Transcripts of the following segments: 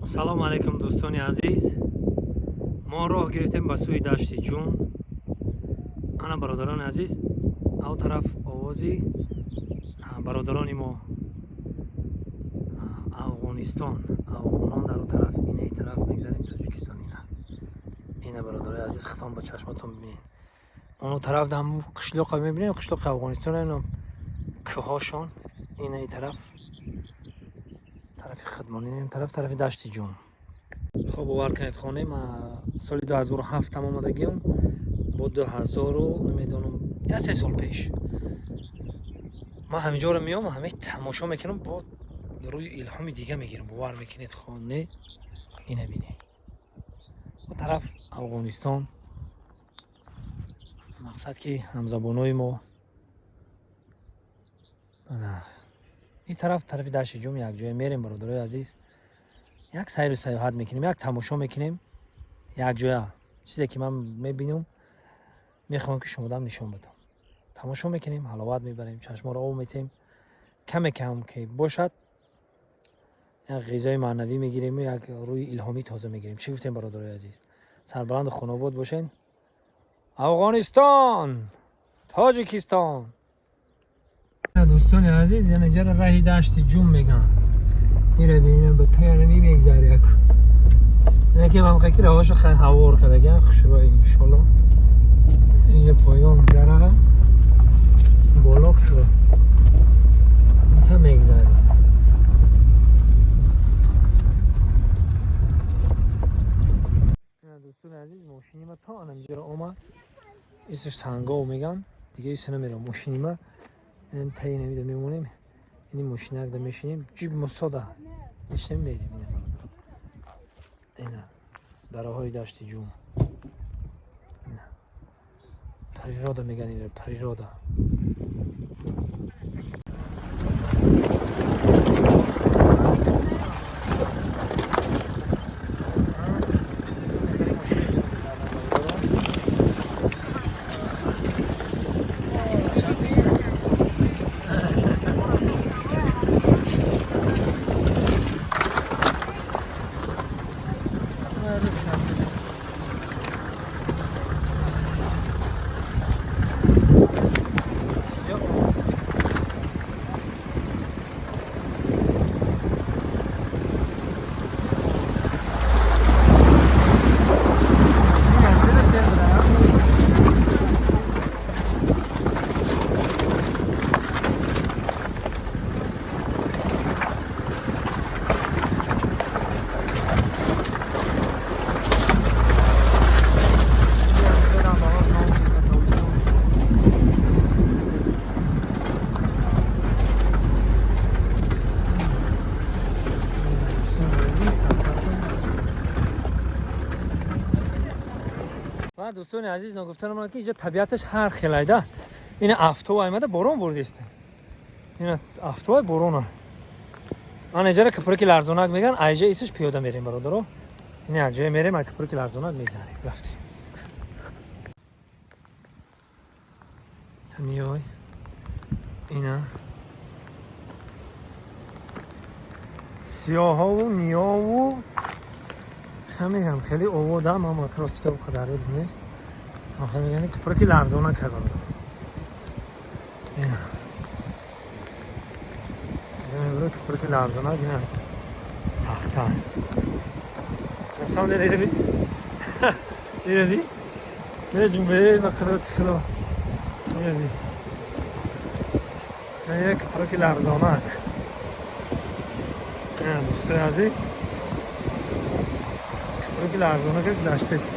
Салому алайкум, дӯстони азиз. Мо роҳ гирифтем ба сӯи Дашти Ҷум. Ана, бародарони азиз, ав тараф овози бародарони мо, Афғонистон, афғонон дар о тараф, инаи тараф мегзарем, Тоҷикистон. Ина, бародарои азиз, хитон ба чашматон бибинед. Оно тараф дам қишлоқа мебинем, қишлоқи Афғонистон, ино кӯҳошон. Инаи тараф, тарафи хидмонинем, тараф, тарафи Дашти Ҷум. Хоб, бовар кунед, хоне ма соли 2007 омадагиам, бо дуҳазору намедонам, як се сол пеш ман ҳаминҷоро меом, ҳаме тамошо мекунам, бо рӯи илҳоми дига мегирам. Бовар мекунед, хоне ина бинед, бо тараф Афғонистон, мақсад ки ҳамзабонои мо. Ин тараф, тарафи Дашти Ҷум, якҷоя мерем, бародарои азиз, як сайру саёҳат мекунем, як тамошо мекунем якҷоя. Чизе ки ман мебинам, мехоҳам ки шумодам нишон бидам. Тамошо мекунем, ҳаловат мебарем, чашморо об метем, каме кам ки бошад, як ғизои маънавӣ мегирему як рӯи илҳомӣ тоза мегирем. Чӣ гуфтем, бародарои азиз? Сарбаланду хонобод бошен. Афғонистон, Тоҷикистон. Дӯстони азиз, яъне ҷара раҳи Дашти Ҷум меган. Ира бинем, ба таянами мегзари як яке мамқаки раҳошо хай ҳавор кардагиам, хушро. Иншолло, инҷа поён ҷара боло хушро та мегзари. Дӯстони азиз, мошини ма то анамиҷаро омад. Исш сангов меган, дига иса намерам. Мошини ма таи намида мемонем, ини мошинакда мешинем, ҷиб мусода мешинем, мерем. Ина, бародар, ина дараҳои Дашти Ҷум, природа меган, ина природа. Ва, дӯстони азиз, ногуфта ки инҷа табиаташ ҳар хелайда. Ина афтоб аймада, борон бурдист, ина афтобай, борона. Ана иҷара капураки ларзонак меган, айҷа исш пиёда мерем, бародаро. Ина якҷоя мерем, ай капураки ларзонак мегзарем. Рафтем. Миёй, ина сиёҳову ниёву ҳамеам хеле оводам, ама кросика қадар ёдам нест. Мегӯянд кипраки ларзона кард. Ина кипраки ларзона, ина тахта. На самом деле, ираби, ираби, ҷумбе ба қудрати Худо, ираби, як кипраки ларзонак. Дӯстои азиз, кипраки ларзонака гузаштаст.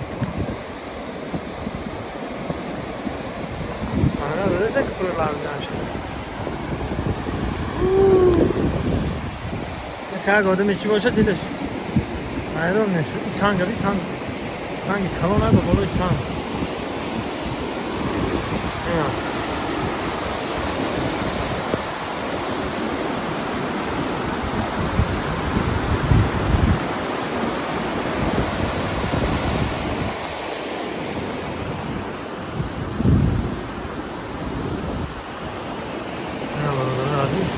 Ана додеса кипрак ларзидан шуд. Як одами чӣ бошад, дилаш ҳайрон мешуд. И санг, аби санг, санги калон ба болои санг. Ина бародарони азиз.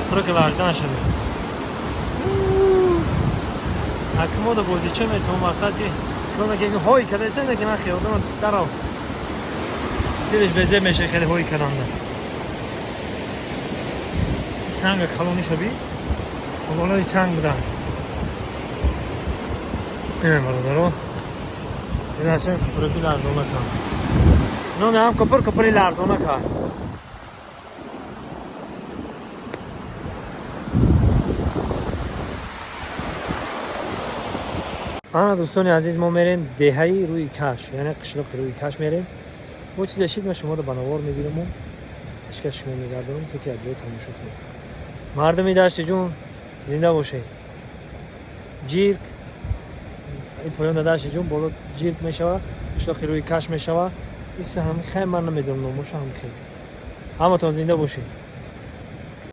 Кӯпраки ларздан шуда. Акмода бозича метавон, мақсад ки ки ҳой кадаста, ки ман хиёдам дарав, дилش безеб меша хеле ҳой карданда. Санга калони шаби болои санг будан. Ин бародаро, инаша кӯпраки ларзона кард. Номи ҳам кӯпр кӯпри ларзона кард. Ана, дӯстони азиз, мо мерем деҳаи Рӯи Каш, яъне қишлоқи Рӯи Каш мерем. Бо чизе шид, ман шуморо ба навор мегираму пешкаш шумо мегардонам, то ки якҷоя тамошо кунем. Мардуми Дашти Ҷум, зинда бошед! Ҷирк ин поён Дашти Ҷум, боло Ҷирк мешава, қишлоқи Рӯи Каш мешава. Иса ҳами хай, ман намедонам номоша. Ҳами хел, ҳаматон зинда бошед.